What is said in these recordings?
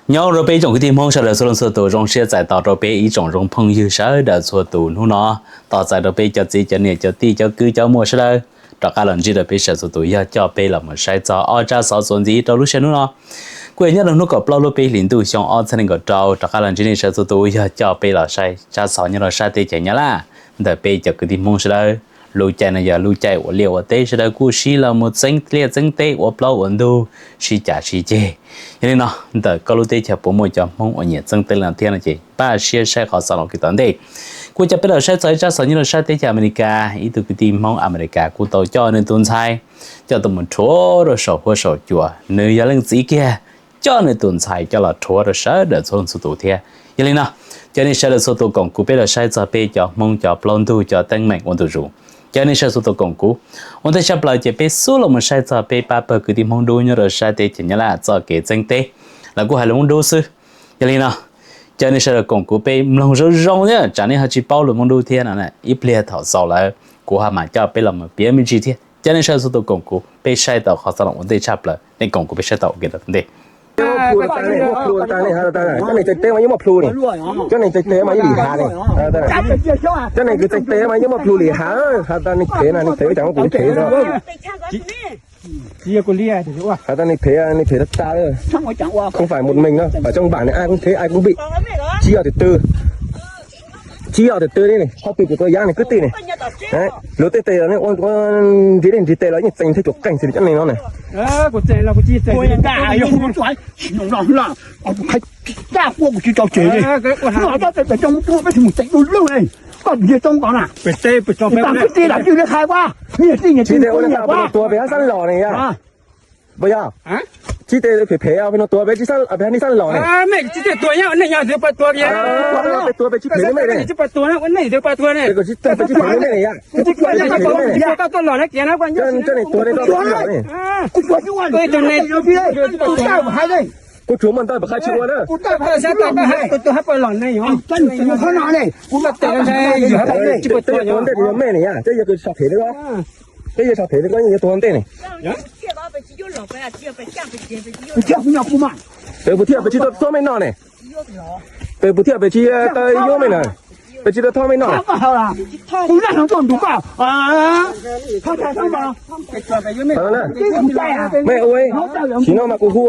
Nyob rau peb tsoom kwv tij Hmoob sawv daws txhua leej txhua tus, zoo siab txais tos rau peb ib tsoom zoo phooj ywg sawv daws txhua tus hnub no. Tos txais rau peb cov txiv cov niam cov tij cov kwv cov muam sawv daws rov qab los ntsib rau peb sawv txhua tus yog coj peb los mus saib txog ob tsab xov txuas ntxiv rau lub sij hawm hnub no. Kuj yog nyob rau hnub kaum plaub lub peb hlis ntuj xyoo ob txhiab nees nkaum rau rov qab los ntsib nej sawv txhua tus yog coj peb los saib tsab xov nyob rau sab teb chaws Nyab Laj ntawm peb cov kwv tij Hmoob sawv daws. Lub caij no yog lub caij uas liaj ua teb sawv daws kuj sib los mus txeeb liaj txeeb teb ua plaub ua ntug, sib cav sib ceg. Yog li no, ntawm koj lub teb chaws puas muaj cov Hmoob uas nyiam txeeb teb li no thiab no ces npaj siab saib qhov xov no kis tom ntej. Kuj coj peb los saib txog ib tsab xov nyob rau sab teb chaws Amelikas, ib tug kwv tij Hmoob Amelikas kuj tau coj nws tus ntxhais coj tuaj mus rhuav rau saum huab saum cua, nws yog leej txiv kiag coj nws tus ntxhais coj los rhuav rau sawv daws txhua leej txhua tus thiab. Yog li no, cov nej sawv daws txhua tus koom kuv peb los saib txog peb cov Hmoob cov plaub ntug cov teeb meem ua ntu zus. Cov nej sawv daws txhua tus koom kuv. Ua ntej tshaj plaws ces peb xub los mus saib txog peb pab pawg kwv tij Hmoob dub nyob rau sab teb chaws Nyab Laj txoj kev txeeb teb. Lawv kuj hais lus Hmoob dub xwb. Yog li no, cov nej sawv daws koom kuv peb mloog zoo zoo thiab tsam nej ho tsis paub lus Hmoob dub thiab no, ib pliag thaum xaus lawm kuv ho mam coj peb los mus piav me ntsis thiab. Cov nej sawv daws txhua tus koom kuv peb saib tau qhov xov no ua ntej tshaj plaws, nej koom kuv peb saib tau ua ke rau tom ntej. Cov neeg txawj teb mas yeej muaj plhu ne, cov neeg txawj teb mas yeej lim hav ne. Cov neeg kws txawj teb mas yeej muaj plhu lim hav, has tas neeg phem no neeg phem ua cas muab kuv phem no. Has tas neeg phem, neeg phem tag tag, không phải một mình đâu, phải trong bản này ai cũng thế, ai cũng bị. Tsis yog tus twg, tsis yog tus twg li ne, qhov twg kuv tua yab ne kwv tij ne. Luag tej tes los ua nrig dej nrig tes los yeej txeeg thiab cuam qeej xwb cov neeg no ne. Tsis tes ua li cas peb no tuav peb hab xab los ne yom. Puas yog? Tsis tes phem phem peb no tuav peb tsis xab, peb hab nej xab los ne. Peb tuav peb tsis phem ne mej ne. Peb tsis tuav peb tsis phem ne mej ne yom. Cov neeg tuav nej tuav peb tsis los ne. Kuv tsuav muaj ntawd pab qha tsis ua na. Peb yuav tuav ntej yog mej ne yom, peb yuav sab phem li ko, peb yuav sab phem li ko yuav tuav ntej ne. Peb puas thiaj peb tsis tau thob mej no ne? Peb puas thiaj peb tsis tau yuav mej na? Peb tsis tau thob mej no. Mej ua, sim no mas kuv hu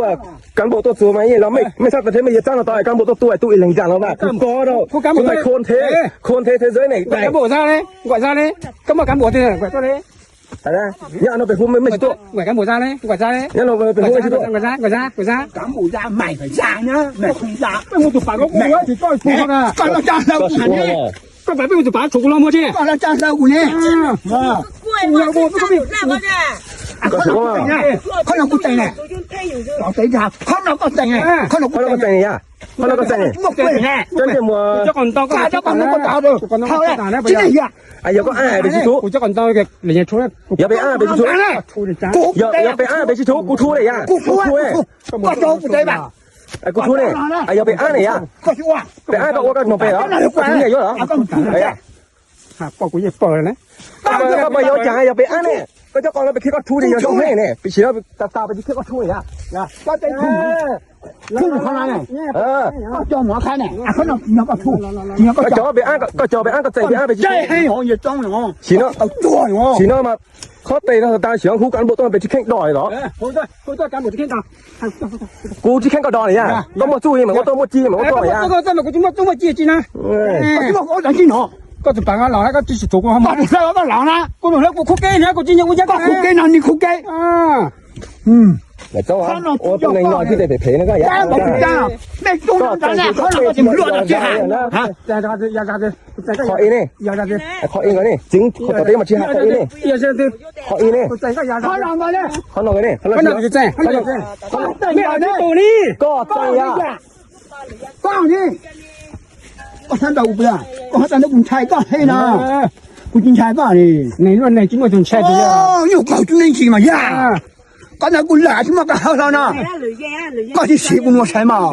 cán bộ tuaj txuas mas yeej los mej, mej sab tau thiab mej yuav txab no tau cán bộ tuaj tua tub ib leeg zag no mas kuv kov rau, khôn thế, khôn thế thế giới này. Nyob no peb hu mej tsis tuaj. Nyob no peb hu mej tsis tuaj. Koj pab peb mus tus pav tshuav kuv los muag tsi. Qhov no kuv tseem ne, qhov no koj tseem ne, qhov no koj tseem ne, yog, qhov no koj tseem ne. Cov qos ntau, yog koj ab peb tsis txhuv, yog peb ab peb tsis txhuv, yog peb ab peb tsis txhuv kuv txhuv ne yom, kuv txhuv ne. Kuv txhuv ne, yog peb ab ne yom, peb ab koj ua koj noog peb los, koj txhuv nyiaj yuav los? Koj puas yuav cas yog peb ab ne, koj cov qos no peb khib koj txhuv ne yog zoo heev ne, peb tsis tas tas peb tsis khib koj txhuv ne yom. Koj cov peb ab, koj cov peb ab koj txeem peb ab peb tsis txhuv. Sim no, sim no mas qhov tes no tas sim no hu cán bộ tuaj peb tsis kheej do los? Kuv tsis kheej koj do ne yom, koj muaj txuj mas ua tuaj, muaj ci mas ua tuaj yom. Koj tus pav los koj tsis txhuv kuv, koj tus pav los na, kuv tus hlawv kuv khub kev na, kuv tsis nyiam ua yab koj khub kev no, nws khub kev. Ua tus neeg no tsis tes phem phem no koj yom. Qhov ib ne, qhov ib ne, tseev qhov tom teb mas tsis has qhov ib ne. Qhov ib ne, qhov no ne, qhov no, koj txeem yom. Koj ne, koj xav ntawd kuv, koj xav ntawd kuv ntshai koj thiab no. Kuv tsis ntshai koj li. Neeg luaj neeg tsis muaj tus ntshai tus yog. Yog koj tus neeg tsis mas yog. Koj ntawd kuv lam tsis muaj koj hauj lwm no. Koj tsis siv kuv mus sai mas.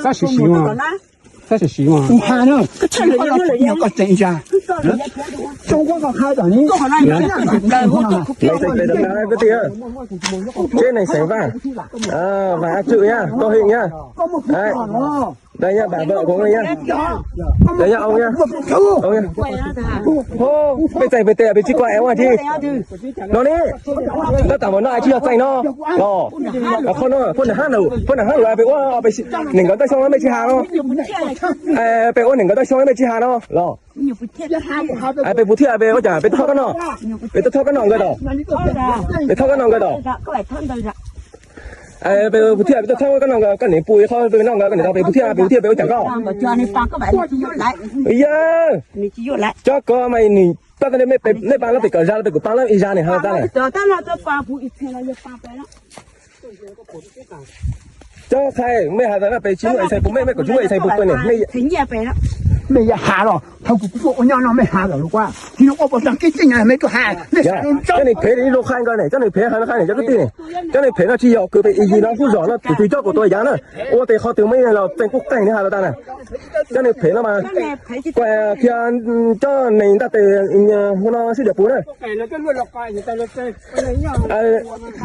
Xab siv siv mas. Tus ha no, koj tseem ntsa, koj tseem ntsa. Lawv tseem pem rau koj tiag. Tsev neeg xeem Vaj, Vaj Ab Tswm nyab, Koob Heej nyab, da nyab Vam Vam Koos nyab, da nyab Oob nyab, Oob nyab. Peb tseem pem tes peb tsis koj es ua dab tsi no ne? Tab tom nov es tsis yog tseem no los? Qhov no puab nram hab, puab nram hab lawm peb ua, nees nkaum tawm xyoo los mej tsis has no. Peb ua nees nkaum tawm xyoo los mej tsis has no los? Peb puas thiaj, peb ua cas peb tuaj thov koj noj, peb tuaj thov koj noj nkawd tod, peb thov koj noj nkawd tod. Peb puas thiaj peb tuaj thov koj noj nkawd, koj niam pub qhov peb noj nkawd, koj niam tau peb puas thiaj, peb puas thiaj peb ua cas koj? Yawg, cov ko mas nws pab ko, mej pab lawv pem kom zag los pem kuv pab lawv ib zag ne has tas na. Cov qhaib mej has tas na, peb tsis muaj ib txhais pus, mej mej kom tsis muaj ib txhais pus pes ne. Mej yuav has los thaum kuv tuaj ua nyob no mej has los lus kuv tsis ua pov tag kib tij na mej tuaj has. Cov neeg phem zoo qhaib nkawd ne, cov neeg phem has no qhaib ne cov kwv tij ne. Cov neeg phem no tsis yog kws pem ib yig no hlub zog no tus twg coj kuv tua yav na, ua tes qhov twg muaj ib los txeem kuj qeeg ne has tas na. Cov neeg phem no mas, thiab cov neeg ntaj tes no sib diam pus na.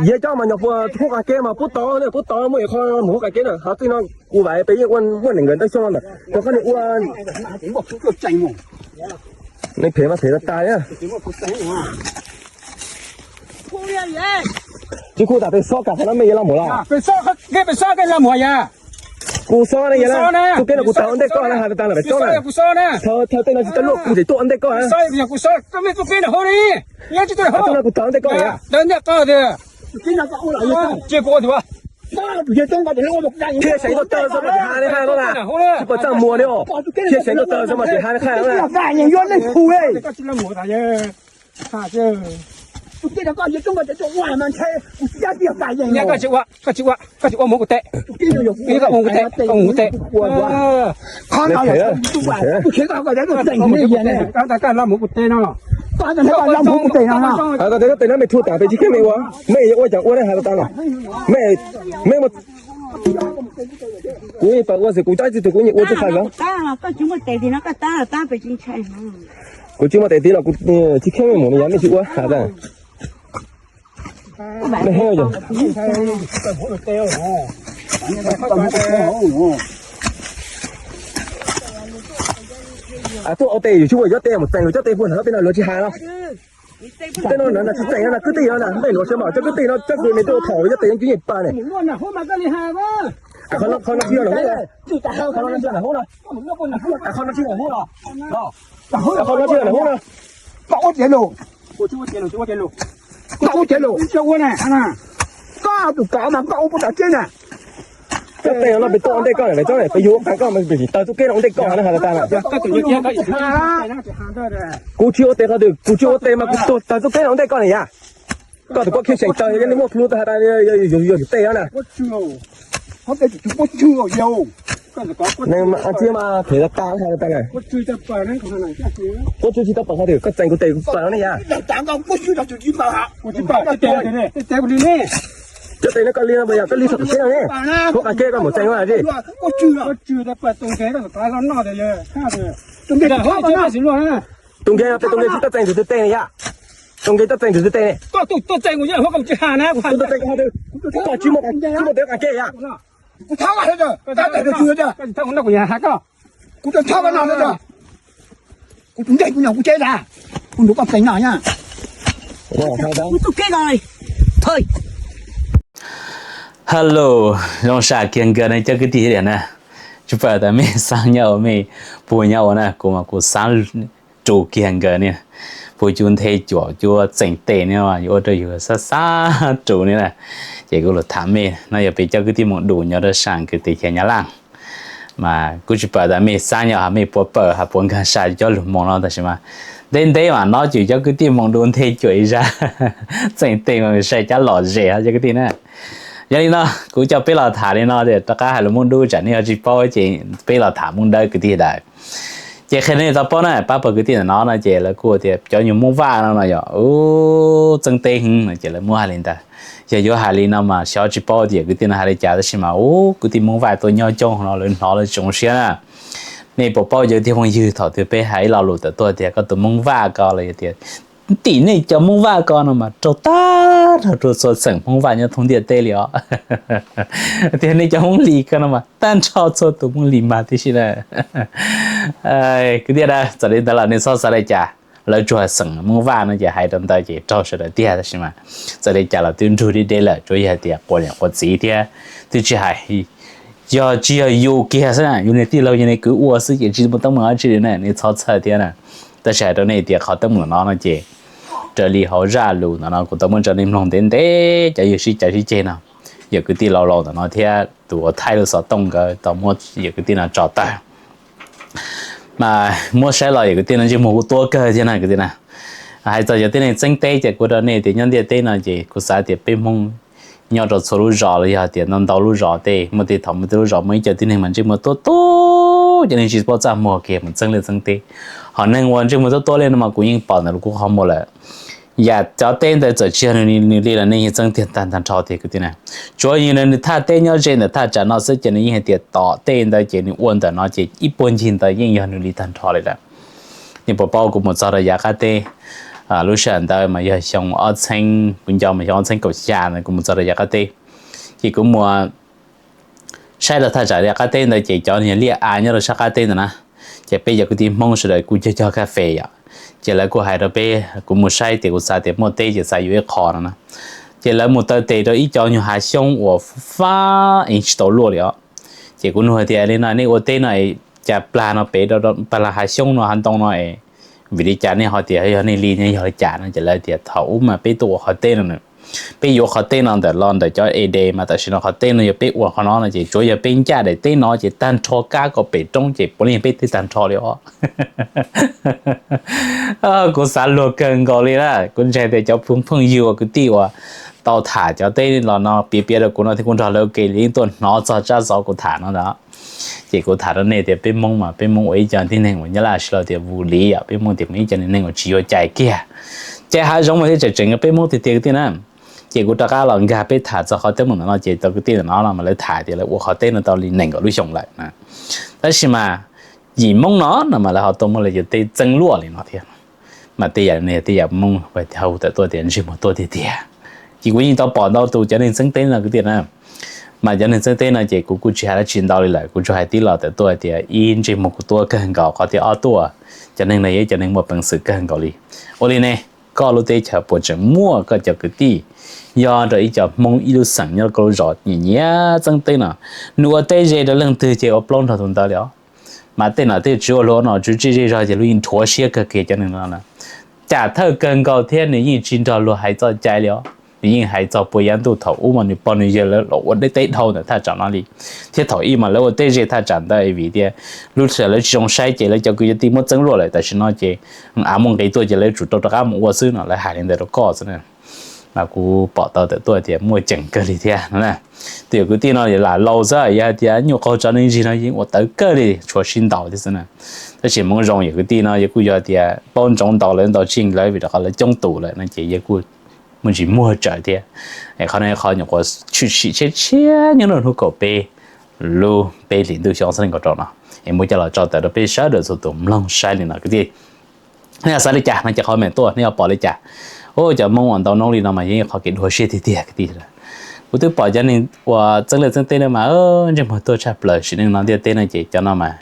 Yog cov mas nyuam qhuav hu qas kev mas pub tod, pub tod muaj ib qho mus hu qas kev na, ho txij no kuv vam peb yeej ua muaj nees nkaum tawm xyoo ntawm rau qhov nej ua. Neeg phem mas phem tas tas. Tsis kuj tas peb xob kam qhov no mej yuav los mus los? Kuv xob ne, yog txuj kev no kuv tau ua ntej koj na has tas los peb tsob na. Thaum tej no tsis tau luaj kuv tseem tuaj ua ntej koj na. Txuj no kuv tau ua ntej koj na. Thiab seev tuaj taw xwb mas tsis has ne has no na. Tsis pom txaj muag li os. Thiab seev tuaj taw xwb mas tsis has ne has no na. Koj tsis ua, koj tsis ua mus kuv tes, koj ua mus kuv tes, koj ua mus kuv tes. Koj tes no mej thu tas peb tsis kheev mej ua, mej yuav ua cas ua ne has tas los. Mej, mej, kuv yeej pab ua xwb, kuv tab tsis tug kuv yeej ua tsis has los. Kuv tsis muaj tes tiv los kuv tsis kheev mej mus no yog mej tsis ua has tas. Tuaj ua tes yus tsis muaj cov tes mus txeem luag cov tes puag nram peb no luag tsis has no. Tej no na tsis txeem no na kwv tij no na, mej luag sawv mas cov kwv tij no cov kws nws tuaj thaum cov tes yeej tsis yeej pab ne. Qhov no tsis yog nram hub, qhov no tsis yog nram hub no, qhov no tsis yog nram hub no, qhov no tsis yog nram hub no. Koj ua tiav lus, koj ua tiav lus, koj ua tiav lus, koj tus koj mas koj ua puas tau tseeb na. Cov tes no peb tuaj ua ntej koj na, peb tsob peb yug ua qas koj mas peb tsis taw txuj kev no ua ntej koj na has tas na. Kuv tsis ua tes qhov twg, kuv tsis ua tes mas kuv tuaj taw txuj kev no ua ntej koj ne yam. Koj tus koj khiav seem taw yog nej muaj hlub tas has tas yog yus tes no na. Ntsia mas phem tas tas has tas na. Kuv tsis tau pom qhov twg, koj txeem kuv tes kuv pom no ne yam. Cov tes no koj li no puas yog koj li txog tom teb no ne? Hu qas kev koj mus txeem no na. Tus nkeeg no peb tus nkeeg tsis tau txeem tus twg tes ne yam. Tus nkeeg tau txeem tus twg tes ne? Koj tsis muaj, tsis muaj tes qas kev yam. Kuv tus nteg kuv nyuam kuv tsev tas, kuv nrug koj pleev no na. Hello, zoo sam kiag nkawd ne cov kwv tij na. Tsis pom tas mej xaav nyob ua mej puag nyob ua na, kuv mas kuv xaav rus kiag nkawd ne. Puag cub nthe cuam cub txeem tes ne, yuav ua rau yus xav xav rus ne na. Ces kuv los tham mej no, yog peb cov kwv tij Moos Dus nyob rau sam kwv teb chaws Nyab Laj. Mas kuv tsis pom tas mej xaav nyob has mej puas pom has puas nkag sai cov lus Moos no, tab sis mas ntev ntev mas no ces cov kwv tij Moos Dus nthe cuam ib zag txeem tes mas sai cab lom zem cov kwv tij na. Yog li no kuv coj peb los tham li no, rov qab hais lus Moos Dus tsam nej ho tsis paub ces peb los tham Moos Dawb kwv tij ntawd. Ces qhia nej tau paub na, pab pawg kwv tij ntawm no no ces lawv kuj tias cov nyuag Moob Vaj no no yog txeem tes heev no ces lawv muab hais li ntawd. Yog yuav hais li no mas xyov tsis paub tias kwv tij no hais li cas, tab sis mas ub kwv tij Moob Vaj tuaj nyob coob no lawv hnov lawv tsoom siab na. Nej puas paub cov tiag phooj ywg, thaum twg peb hais ib lo lus tawm tuaj tias koj tus Hmoob Vaj ko los yog tias tim nej cov Hmoob Vaj ko no mas raug tag nrho rau txhua xeem Hmoob Vaj nyob thoob ntiaj teb li os. Tias nej cov Hmoob Lis ko no mas tag nrho txhua tus Hmoob Lis mas tib si na. Kwv tij, txawm li ntawd los nej txhob xav li cas, lawv tsuas xeem Hmoob Vaj no ces hais rau ntawd ces raug sawv daws tiag, tab sis mas txawm li cas los twb nrug deb deb lawm, tsuav yog tias quav niam quav txiv thiab twb tsis hais, yog tsis yog yus kiag xwb, yus niag tij laug yus niag kwv ua xwb ces tsis muaj teeb meem dab tsi li na, nej txhob txhawj thiab na. Tab sis hais rau nej tias qhov teeb meem no no ces raws li hauv zaj lus ntawm no kuv tau muab tso nej mloog ntev ntev, cov yawg sib cav sib ceg no, yawm kwv tij laus laus ntawm no thiab tus uas thaij lub xov tooj nkawd tau muab yawm kwv tij no tso tawm. Mas muab saib los yawm kwv tij no ntsej muag kuj tuab kawg thiab na kwv tij na. Hais txog cov tib neeg txeeb teb ces kuv rau nej tias nyob ntiaj teb no ces kuv xav tias peb Hmoob nyob rau txhua lub zos los yog tias ntau ntau lub zos tej, muaj tej thaum muaj tej lub zos muaj ib co tib neeg mas ntsej muag tuab tuab, cov neeg tsis paub txaj muag kiag mus txeeb liaj txeeb teb. Hos neeg uas ntsej muag tuab tuab li no mas kuv yeej pom ntawm kuv qhov muag lawm. Yam cov teb ntawd txawm tsis yog nws li los nej yeej txeeb tiag tag nrho tiag kwv tij na. Tsuav yog nws thaj teb nyob ze ntawm thaj tsam no xwb ces nws yeej hais tias tom tej ntawd ces nws ua ntawm no ces ib puag ncig ntawd yeej yog nws li tag nrho li lawm. Nej puas paub kuv mus txog rau yav qab teb, lub sij hawm ntawd mas yog xyoo ob txheeb, kuv nco mas xyoo ob txheeb kaum xya ntawd kuv mus txog rau yav qab teb, ces kuv mus saib rau thaj tsam yav qab teb ntawd ces cov niag liaj av nyob rau sab qab teb ntawd na, ces peb cov kwv tij Hmoob sawv daws kuj cog cog kas fes yom, ces lawv kuj hais rau peb, kuv mus saib tias kuv xav tias muaj teb ces xav yuav ib qho no na. Ces lawv mus taw tes rau ib co nyuag hav xyoob uas fab ev tsis tau luaj li os. Ces kuv nug hais tias li no nej ua teb no es cas plag no pem, plag hav xyoob no hav ntoo no es vim li cas nej ho tias yog nej li ne yog li cas no? Ces lawv tias thaum ub mas peb tuaj ua qhov teb no, peb yuav qhov teb no ntawm los ntawm cov Ede mas tam sim no qhov teb no yog peb ua qhov no no ces tsuav yog peb ncaj daim teb no ces tag nrho kab kom pem roob ces puav leej yog peb teb tag nrho li os. Kuv xav luag kawg nkaus li na, kuv ntseeg tias cov phooj ywg uas kwv tij uas tau tham cov teb los no piav piav rau kuv no thiab kuv nrog lawv ua ke li yeej tuaj hnov txog tsab xov kuv tham no ntag. Ces kuv tham rau nej tias peb Hmoob mas peb Hmoob ua ib co tib neeg uas Nyab Laj siv los tias vus liv yom, peb Hmoob tias mus ib co tib neeg uas tsis yuav cai kiag. Cai hav zoov mas thiaj tseem tseem peb Hmoob tiag tiag kwv tij na. Ces kuv rov qab los nkag peb tham txog qhov teeb meem ntawm no ces cov kwv tij ntawm no no mas lawv tham tias lawv ua qhov teb no tau li nees nkaum lub xyoo lawm na. Tab sis mas yim Hmoob no no mas lawv ho tuaj muab lawv cov teb txeeb luaj li no thiab. Mas tej yam no yog tej yam Hmoob hu tawm tuaj tias ntsej muag tuab tiag tiag. Ces kuv yeej tau pom ntau tus cov neeg txeeb teb no kwv tij na. Mas cov neeg txeeb teb no ces kuv kuj tsis hais dab tsi ntau li lawm, kuv tsuas hais tib lo tawm tuaj tias ib, ntsej muag kuv tuab kawg nkaus, qhov thib ob tuaj, cov neeg no yog ib cov neeg muaj peev xwm kawg nkaus li. Ua li ne, koj lub teb chaws puas tseem muaj koj cov kwv tij yog rau ib co Hmoob ib lub xeem nyob koj lub zos nyiam nyiam txeeb teb no, nws ua teb ze rau leej twg ces ua plaub nrog tus ntawd li os. Mas tej no tej tsis ua luag no tsuas tsis zej zog ces luag yeej rhuav siab kawg kiag cov neeg no. Cas thawj kawg nkaus thiab nws yeej tsis nrog luag hais txoj cai li os. Nws yeej hais txog puas yav ntuj thaum ub mas nws pog nws yawg lawv los ua teb dhau ntawm thaj tsam no li, thiab thaum ub mas lawv ua teb ze thaj tsam ntawd vim tias lub sij hawm lawv tsis zoo saib ces lawv cov kwv cov tij muab txeeb luaj lawm, tam sim no ces av muaj nqis tuaj ces lawv tsum tau rov qab mus ua xwb no, lawv hais li ntawd rau koj xwb na. Mas kuv pom tau tawm tuaj tias muaj ceem kawg li thiab no. Tus yawm kwv tij no lam laus xwb, yog hais tias nyuam qhuav tso neeg ntsis no yeej ua tawv kawg li, tshuav sib ntaus thiab xwb na. Tab sis Hmoob Zoo yawm kwv tij no yawg kuj yog tias paub ntsoov ntaus lawv ntau tseg lawm vim rau qhov lawv coob tus lawm no ces yawg kuj muaj ntsis muag tsawv thiab. Es qhov no qhov nyuam qhuav tshwm sim tshiab tshiab nyob rau hnub kaum peb lub peb hlis ntuj xyoo ob txhiab nees nkaum rau no, es muab coj los tso tawm rau peb sawv daws txhua tus mloog saib li no kwv tij. Nej xav li cas no ces qhov me tuaj nej yuav pom li cas. Ua cov Hmoob uas ntau noob li no mas yeej qhov kev dhuav siab tiag tiag kwv tij. Kuv twb pom cov neeg uas txeeb liaj txeeb teb no mas ntsej muag tuag tshaj plaws sim neej no ntiaj teb no ces cov no mas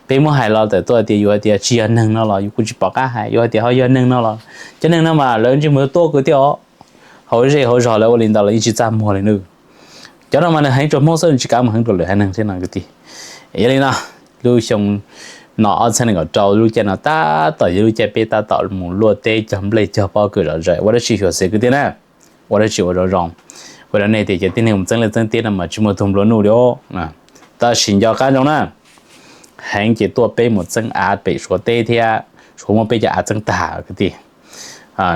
peb muab hais los tawm tuaj tias yus hais tias tsis yog neeg no los yus kuj tsis pom qab hais, yus hais tias ho yog neeg no los cov neeg no mas lawv ntsej muag tuab kwv tij os. Hauv zej hauv zog lawv ua li ntawd los yeej tsis txaj muag li nawb. Cov no mas nws heev rau Hmoob xwb, nws tsis kav mus heev rau lwm haiv neeg thiab no kwv tij. Yog li no, lub xyoo no ob txhiab nees nkaum rau lub caij no tab tom yog lub caij peb tab tom mus luaj teb cog nplej cog pob kws zom zaws, ua dab tsi xyuam xim kwv tij na, ua dab tsi ua zoo zoo. Ua rau nej tias cov tib neeg mus txeeb liaj txeeb teb no mas tsis muaj tug nplua nuj li os. Tab sis nco qab zoo na, heev ces tuaj peb mus txeeb av pem Suav teb thiab, Suav muab peb cov av txeeb tag kwv tij.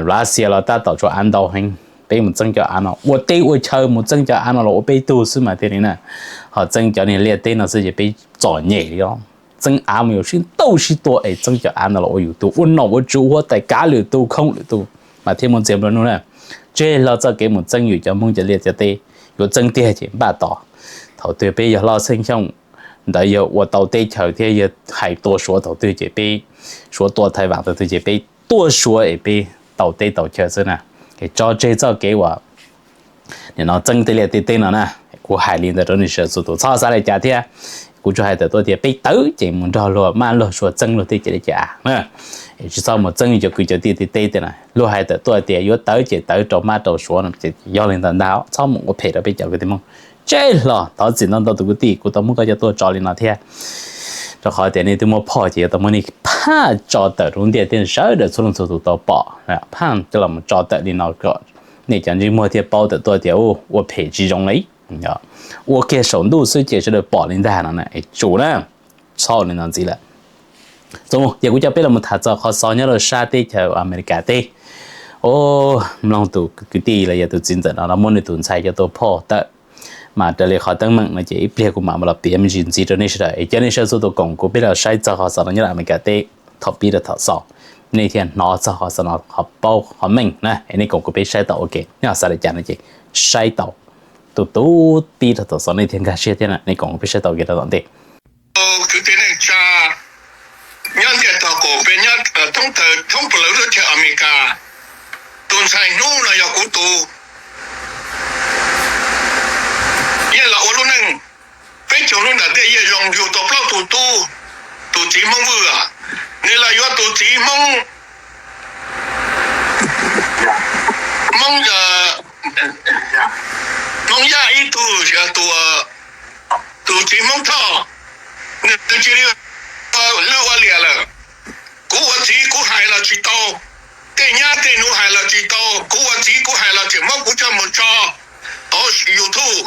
Lav Xias los tab tom tsuav av ntau heev, peb mus txeeb cov av no, ua teb ua chaw mus txeeb cov av no los ua peb tug xwb mas thiaj li na. Ho txeeb cov niag liaj teb no xwb ces peb txom nyem li os. Txeeb av mus yuav sib ntaus sib tua es txeeb cov av no los ua yus tug, ua nom ua tswv ua huab tais kav lwm tus khoom lwm tus mas thiaj muaj txiag nplua nuj na. Tseg hlo txoj kev mus txeeb yus cov Hmoob cov liaj cov teb, yuav txeeb tiag ces npaj tos. Thaum twg peb yog loj txheej xyooj, ntawd yog ua tau teb chaws thiab yog hais tua Suav thaum twg ces peb, Suav tua Thaiv Vam thaum twg ces peb tua Suav es peb tau teb tau chaw xwb na. Es tso tseg txoj kev uas nim no txeeb tej liaj tej teb no na. Kuv hais li ntawd rau nej sawv daws txhua tus txhob xav li cas thiab. Kuv tsuas hais tawm tuaj tias peb tawv ces mus nrog luag mab luag suav txeeb luag tej ces li cas na. Tsis txhob mus txeeb cov kwv cov tij tej teb tej na. Luag hais tawm tuaj tias yuav tawv ces tawv rau mab rau suav no ces yog li ntawd ntag, txhob mus ua phem rau peb cov kwv tij Hmoob. Tseb hlo, thov txim ntau ntau tus kwv tij, kuv tau muab koj coj tuaj tso li no thiab. Rau qhov tias nej twb muab phoj ces yuav tau muab nej phaj tso tawm rau lub ntiaj teb sawv daws txhua leej txhua tus tau pom, phaj coj los tso tawm li no kom nej cov ntsej muag thiaj paub tawm tuaj tias ua phem tsis zoo li. Ua kiag saum ntuj xwb ces sawv daws pom li ntag no na, es tsum na, txhob li no ntxiv lawm. Ces kuv coj peb los tham txog qhov xov nyob rau sab teb chaws Amelikas teb. Mloog tus kwv tij los yog tus txiv ntxawm no muab nws tus ntxhais coj tuaj phoj tawm. Mas raws li qhov teeb meem no ces ib pliag kuv mam los piav me ntsis ntxiv rau nej sawv daws es cov nej sawv txhua tus koom kuv peb los saib txog qhov xov no nyob rau Amelikas teb thaum pib rau thaum xaus, nej thiaj hnov txog qhov xov no qhov paub qhov meej na, es nej koom kuv peb saib tau ua ke. Nej xav li cas no ces saib tau tus tub pib rau thaum xaus nej thiaj nkag siab thiab na, nej koom kuv peb saib tau ua ke rau tom ntej. Kwv tij neej tsa nyob ntiaj teb, koom peb nyob thoob plaws lub teb chaws Amelikas, tus ntxhais hnub no yog kuv tus, yeej los ua lub neej peb caug hnub ntawm tej yeej zoo yug tau plaub tug tub, tus txiv Hmoob Vwj, nws los yuav tus txiv Hmoob, Hmoob, Hmoob Yaj ib tug, tus txiv Hmoob Thoj, nws cia li lwj ua liam lawm. Kuv ua txiv kuv hais los tsis tau, tej nyab tej nuv hais los tsis tau, kuv ua txiv kuv hais los tseem muab kuv coj mus tso tau YouTube.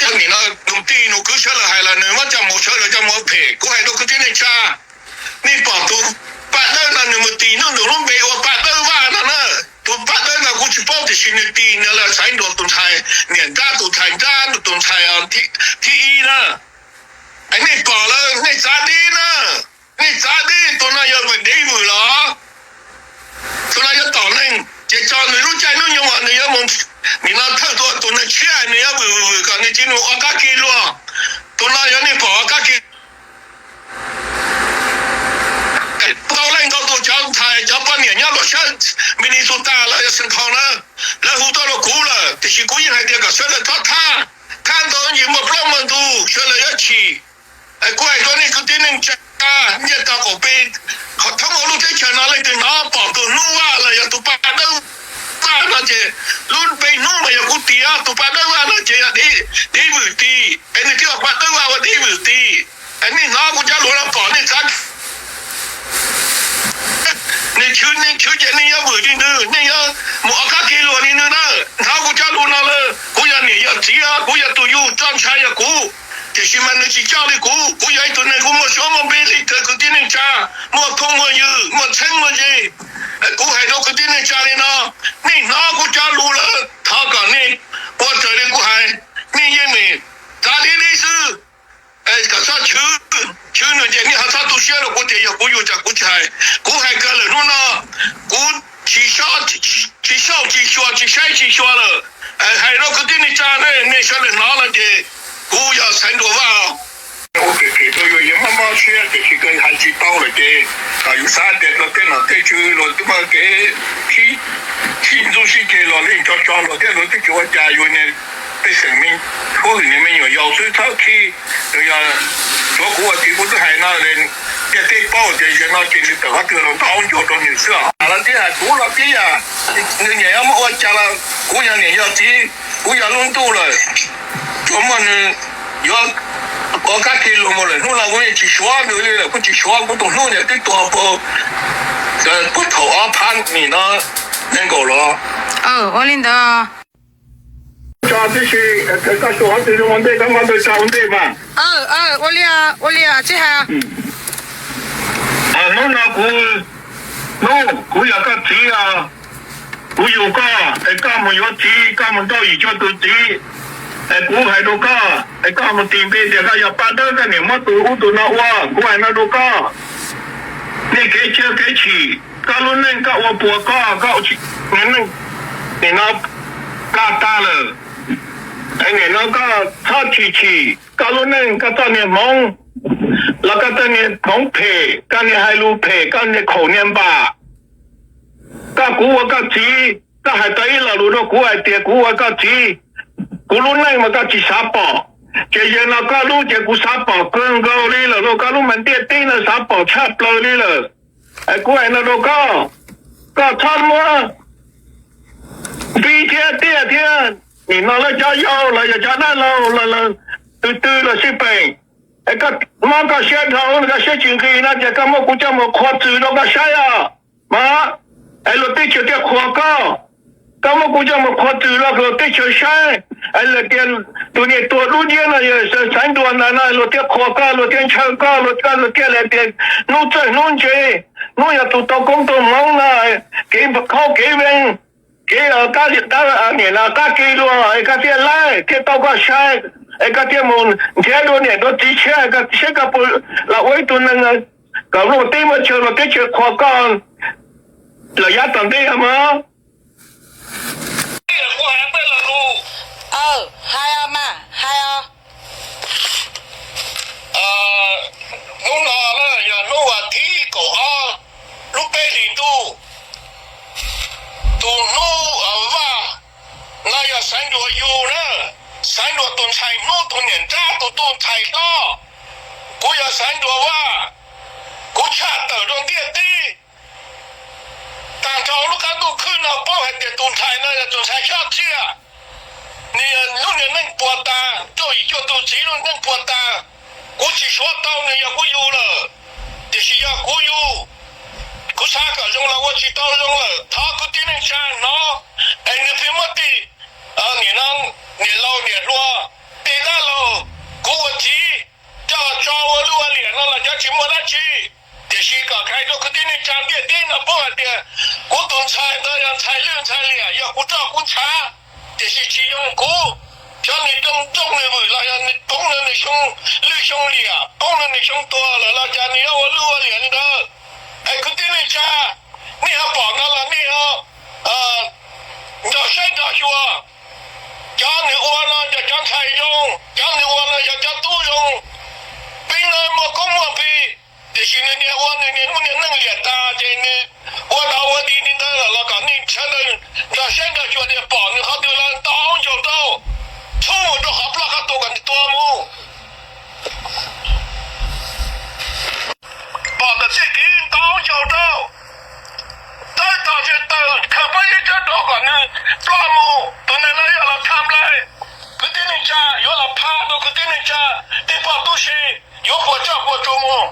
Cov nim no nus tij nus kwv sawv daws hais los nws muab coj mus, sawv daws coj mus ua phem. Kuv hais rau kwv tij neej tsa, nej pom tus paj dawb no nws mus tis nub nus lub npe ua paj dawb vaj no na. Tus paj dawb no kuv tsis paub tiam sis nws tis nws los xaiv nrog tus ntxhais niam nrab, tus ntxhais nrab, tus ntxhais thib ib na. Nej pom lawm nej txav deb na, nej txav deb. Tus no yog vwm dev vwm los, tus no yuav tom neeg ces tso nws lub caij lub nyoog uas nws yuav mus, nim no thawj tus tus neeg tshiab nws yuav vwm vwm vwm kom nws cia li ua qab ke luag. Tus no yog nej pom ua qab ke. Ntau leej ntau tus cov ntxhais cov poj niam nyob rau sab Minnesota los yog Saint Paul na, lawv hu tuaj rau kuv lawm tiam sis kuv yeej hais tias kom sawv daws thov thab, thab ntau ntsis muaj plaub muaj ntug sawv daws yuav chim. Kuv hais rau nej kwv tij neej tsa ntiaj teb koom peb, qhov thoob hauv lub teb chaws no leej twg hnov pom tus Hnub Vaj los yog tus paj dawb vaj no ces lub npe hnub mas yog kuv tis, tus paj dawb vaj no ces yog dev vwm tis, es nws thiaj ua paj dawb vaj ua dev vwm tis. Nej hnov kuv cov lus no pom nej txav, nws chwv, nej chwv ces nej yuav vwm li nws, nej yuav mus ua qab ke luag li nws na. Hnov kuv cov lus no lawm, kuv yog niam yog txiv, kuv yog tus yug, txoj ntshai yog kuv, tiam sis mas nws tsis coj li kuv. Kuv yog ib tug neeg kuj muaj suab muaj npe li kawg, kwv tij neej tsa, muaj phooj muaj ywg, muaj txheeb muaj ze. Kuv hais rau kwv tij neej tsa li no, nej hnov kuv cov lus lawm thov kom nej ua raws li kuv hais, nej yeej meem txav deb deb xwb. Kom txhob chwv, chwv nws ces nej ho txhob tu siab rau kuv tias yog kuv yug cas kuv tsis hais. Kuv hais kawg lawm hnub no, kuv tsis xauj tsis xyuas tsis saib tsis xyuas lawm. Hais rau kwv tij neej tsa ne, nej sawv daws hnov no ces kuv yog Xaiv Nruas Vaj. Ua kev phem rau yus yeej mob mob siab tiam sis koj hais tsis tau lawm ces kom yus xav tias rau tej nom tej tswv luag twb muaj kev sib ntxub sib ceg los li tso tso luag thiab luag twb tsis ua cas yus niag pej xeem me, huab hwm niag me nyuam yaus xwb txhob khib. Yog tsuav kuv ua txiv kuv twb hais no, ntiaj teb paub tias zaum no ces nws tawm qhov twg los ntaus ncauj rau nws xwb os. Los tib hais kuv los tib yam, nws niam yog muab ua cas los kuv yog niam yog txiv, kuv yog lub ntuj lawm, tsuas muaj nws yuav ua kab ke luag mus lawm. Hnub no kuv yeej tsis suav nws li lawm, kuv tsis suav kuv tus hnub niam twb tuag puag thaum ob phab nim no nees nkaum los. Ua li ntawd. Tso tib si, koj xyuas qhov twg zoo ua ntej koj muab ntawd tso ua ntej mas. Ua li, ua li tsis hais. Hnub no kuv, hnub kuv yog koj txiv os, kuv yug koj es koj mus yuav txiv, koj mus nrauj yim cuag tus txiv, es kuv hais rau koj es koj mus tis npe tias koj yog paj dawb, koj niam muab tus ub tus no ua, kuv hais no rau koj. Nej kev chim kev chim, koj lub neej koj ua puas koj, koj neej nim no plaj tag lawm. Nim no koj txhob chim chim koj lub neej, koj txoj niag hmoov, los koj txoj niag hmoov phem, koj niag hais lus phem, koj niag khaum niag npam. Koj kuv ua koj txiv, koj hais tau ib lo lus rau kuv hais tias kuv ua koj txiv, kuv lub neej mas koj tsis xav pom, ces yog no koj lub ces kuv xav pom kawg nkaus li lawm lauj, koj lub mas ntiaj teb no xav pom tshaj plaws li lawm. Kuv hais no rau koj, koj txhob muab Fib thiab Tiaj thiab nim no lawv cov yau los yog cov dab laug los twg twg los xij peem, es koj mob koj siab dhau, koj siab tsis nqis no ces koj muab kuv coj mus qhuas txwm rau koj saib os. Mas es luag teb chaws thiaj qhuas koj. Koj muab kuv coj mus qhuas txwm rau luag teb chaws saib, es lawv tias tus niag tuag dub nciab no yog Xaiv Nruas ntawd no, luag thiaj qhuas koj, luag thiaj ntshaw koj, luag, koj, luag thiaj li tias hnub txawg hnub ntse, hnub yog tus tau koob tau hmoov no, kev khaub kev veeg, kev qab, nim no qab ke luag, koj thiaj laij thiaj tau koj sai, es koj thiaj mus nrhiav dua niam dua txiv tshiab, koj saib koj puas los ua ib tug neeg kom luag teb muaj chaw, luag teb chaws qhuas koj lawm yav tom ntej os mog. Hais mas, hais os. Hnub no na yog hnub vas thib kaum ob lub peb hlis ntuj. Tus hnub vaj no yog Xaiv Nruas yug na. Xaiv Nruas tus ntxhais hnub, tus niam nrab tus tub ntxhais hlob. Kuv yog Xaiv Nruas vaj, kuv tshaj tawm rau ntiaj teb. Tag nrho lub qab ntuj khwb no paub hais tias tus ntxhais no yog tus ntxhais xyob txiaj, nws yog lub niag neej puas tas, cuaj yim cuaj tus txiv lub neej puas tas. Kuv tsis suav tau nws yog kuv yug lawm, tiam sis yog kuv yug, kuv xav kom zoo los ua tsis tau zoo lawm. Thov kwv tij neej tsa hnov, es nws pheej muab tej niam no, niam laus niam hluas, tej dab laug, kuv ua txiv, coj tso ua luj ua liam no los cov tsis muaj dab tsi. Tiam sis kom hais rau kwv tij neej tsa ntiaj teb no paub hais tias kuv tus ntxhais ntawd yog ntxhais lwj ntxhais liam, yog kuv roj kuv ntshav, tiam sis tsis yoo kuv. Xyov nws rooj nws vwm los yog nws poob nws xyoo lwj xyoo liam, poob nws xyoo tuag lawm los cas nws yuav ua luj ua liam li ntawd. Es kwv tij neej tsa, nej ho pom no los nej ho nrog saib nrog xyuas. Cov nws ua no yog cov ntxhais zoo, cov nws ua no yog cov tub zoo. Peb no muaj koob muaj npe, tiam sis nws niag ua nws niag lub niag neej liam tas ces nws ua dog ua dig li ntawd los kom nej sawv daws nrog saib nrog xyuas tias pom nws qhov twg los ntaus ncaug rau, txhub mus rau qhov ploj qhov tuag kom nws tuag mus. Pom ntawm txij kiv ntaus ncaug rau, tawb tog ntsej taw khaws pob zeb tsawb rau kom nws ploj mus. Tus neeg no yog los tham lais, kwv tij neej tsa yuav los phaj rau kwv tij neej tsa, tej poj tub se yuav puas coj puas tsuas mus.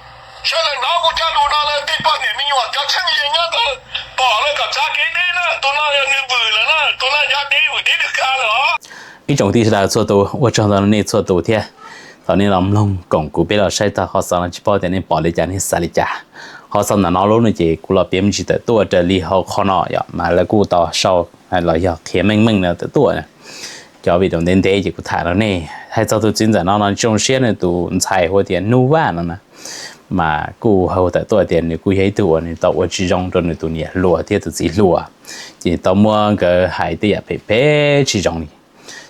Sawv daws hnov kuv cov lus no lawm, tej poj niam me nyuam cov txheeb ze nyob ntawd pom lawm kom txav kev deb na, tus no yog nws vwm lawm na, tus no yog deb vwm deb dwb ka lawm os. Ib tsoom kwv tij sawv daws txhua tus, ua tsaug ntau nej txhua tus thiab. Thaum nej los mloog koom kuv peb los saib tag qhov xov no tsis paub tias nej pom li cas nej xav li cas. Qhov xov ntawm no lub no ces kuv los piav me ntsis tawm tuaj raws li hauv qhov no yom, mas lawv kuj tau sau los yog qhia meej meej no tawm tuaj. Cov video ntev ntev ces kuv tham rau nej hais txog tus txiv ntxawm no no tsis zoo siab nws tus ntxhais hu tias Nub Vaj no na, mas kuj hu tawm tuaj tias nws kuj yog ib tug uas nws tau ua tsis zoo rau nws tus niam hluas thiab tus txiv hluas, ces tau muab nkawd hais tej yam phem phem tsis zoo li,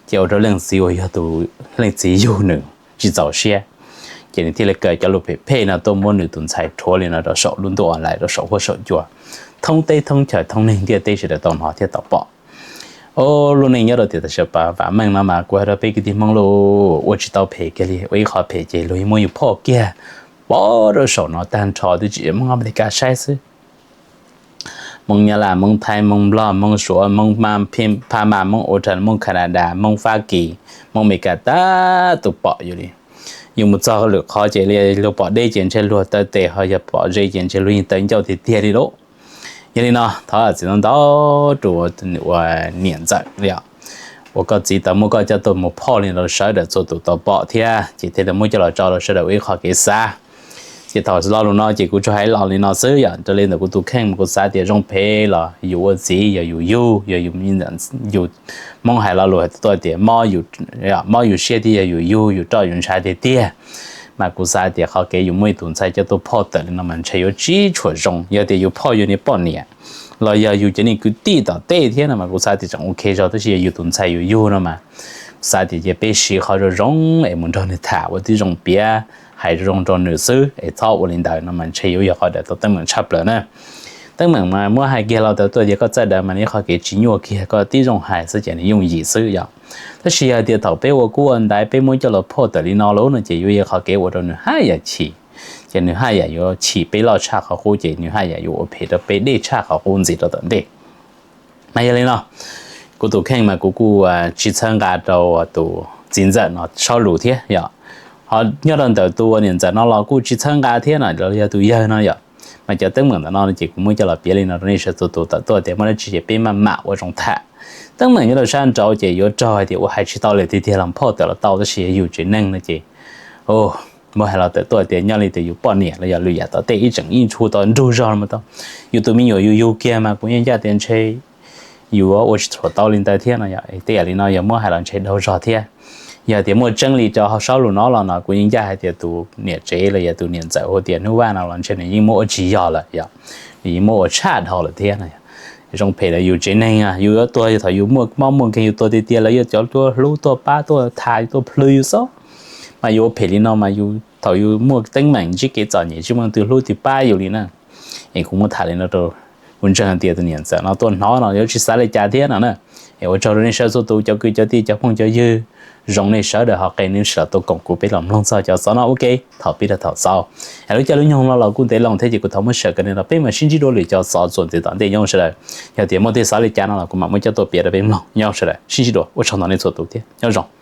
ces ua rau leej txiv uas yog tus leej txiv yug nws tsis txaus siab, ces nws thiaj li kaw cov lus phem phem no tuaj muab nws tus ntxhais rhuav li no rau saum lub ntuj online, rau saum huab saum cua, thoob teb thoob chaw thoob neeg ntiaj teb sawv daws tau hnov thiab tau pom. Lub neej nyob rau tiam tam sim no vam meej no mas kuv hais rau peb kwv tij Hmoob los ua tsis tau phem kiag li, ua ib qho phem ces luag muab yus phoj kiag. Pom rau saum no tag nrho twb tsis yog Hmoob Amelikas saib xwb, Hmoob Nyab Laj, Hmoob Thaib, Hmoob Nplog, Hmoob Suav, Hmoob Phab Mas, Hmoob Australia, Hmoob Canada, Hmoob Fab Kis, Hmoob Amelikas tab tus pom yus li. Yus mus txog lwm qhov ces luag pom deb ces ntshe luag taw tes, ho yog pom ze ces ntshe luag yeej taw ncauj tiag tiag li lauj. Yog li no thov txim ntau ntau rau ua niam ntxawm li os, uas koj txiv tau muab koj coj tuaj mus phoj li no rau sawv daws txhua tus tau pom thiab ces thiaj li muab coj los tso rau sawv daws ua ib qho kev xav. Ces thaum lo lus no ces kuv tsuas hais los li no xwb yom, raws li ntawm kuv tus kheej mas kuv xav tias zoo phem los yus ua txiv yog yus yug, yog yus, Hmoob hais lo lus hais tuaj tias mob yus siab thiab yog yus yug yus roj yus ntshav tiag tiag. Mas kuv xav tias qhov kev yus muab yus tus ntxhais coj tuaj phoj tawm li no mas ntshe yuav tsis tshua zoo. Yog tias yus phoj yus niag poj niam los yog yus cov niag kwv tij tom tej thiab no mas kuv xav tias tseem ok zog, tab sis yog yus tus ntxhais yus yug no mas xav tias cia peb siv qhov zoo zoo es mus nrog nws tham ua tib zoo piav hais zoo zoo rau nws xwb es txhob ua li ntawd no mas ntshe yuav yog qhov daws tau teeb meem tshaj plaws na. Teeb meem mas muab hais kiag los tawm tuaj tias koj txawj daws mas nws qhov kev tsis nyuaj kiag, koj tib zoo hais xwb ces nws yooj yim xwb yom. Tab sis yog tias thaum peb ua kub ua ntaiv peb muab coj los phoj tawm li no lawm no ces yuav yog qhov kev ua rau nws haj yam chim, ces nws haj yam yuav chim peb loj tshaj qhov qub ces nws haj yam yuav ua phem rau peb dej tshaj qhov qub ntxiv rau tom ntej. Mas yog li no, kuv tus kheej mas kuv kuj tsis txhawb nqa rau tus txiv ntxawm no saub lus thiab yom. Ho nyob rau ntawm tus niam ntxawm no los kuj tsis txhawb nqa thiab no los yog tus yawg no yom. Mas cov teeb meem ntawm no ces kuv muab coj los piav li no rau nej sawv txhua tus tawm tuaj tias muaj dab tsi ces peb maj mam ua zoo tham. Teeb meem nyob rau sab nraud ces yuav raug hais tias ua hais tsis tau lawm tiag tiag los phoj tawm los tau, tab sis yog yus tsev neeg no ces muab hais los tawm tuaj tias nyob li tias yus poj niam los yog lwm yam tom tej ib tseem ib tshu tau nrug zog los tau, yus tus me nyuam yus yug kiag mas kuv yeej ncaj tias ntshe yuav ua tsis tau li ntawd thiab no. Tej yam li no yog muab hais los ntshe dhau zog thiab. Yog tias muaj tseeb li cov saub lus no los no kuv yeej ncaj hais tias tus niam tsev los yog tus niam ntxawm hu tias Hnub Vaj no los ntshe nws yeej muab ua tsis yog lawm yom, nws yeej muab ua tshaj dhau lawm thiab no. Zoo phem los yus tsev neeg yus yuav tuag thaum yus muaj mob muaj nkeeg yus tuag tiag tiag los yog cov tuaj hlub tuaj pab tuaj tham tuaj plhws yus xwb. Mas yus ua phem li no mas yus thaum yus muaj teeb meem ntsib kev txom nyem tsis muaj leej twg hlub twg pab yus li na. Es kuv muab tham li no rau, kuv ntseeg tias tus niam ntxawm no tuaj hnov no yuav tsis xav li cas thiab no na. Es ua tsaug rau nej sawv txhua tus cov kwv cov tij cov phooj cov ywg, zoo nej sawv daws ho qee nej sawv daws tuaj koom kuv peb los mloog txog cov xov no ua ke thaum pib rau thaum xaus. Es lub caij lub nyoog no los kuj ntev loo thiab ces kuv thov muab sawv kawg li no, peb mam sib ntsib dua lwm cov xov txuas ntxiv tom ntej nyob sawv daws. Yog tias muaj tej xov li cas no los kuv mam muab coj tuaj piav rau peb mloog nyob sawv daws, sib ntsib dua, ua tsaug ntau nej txhua tus thiab nyob zoo.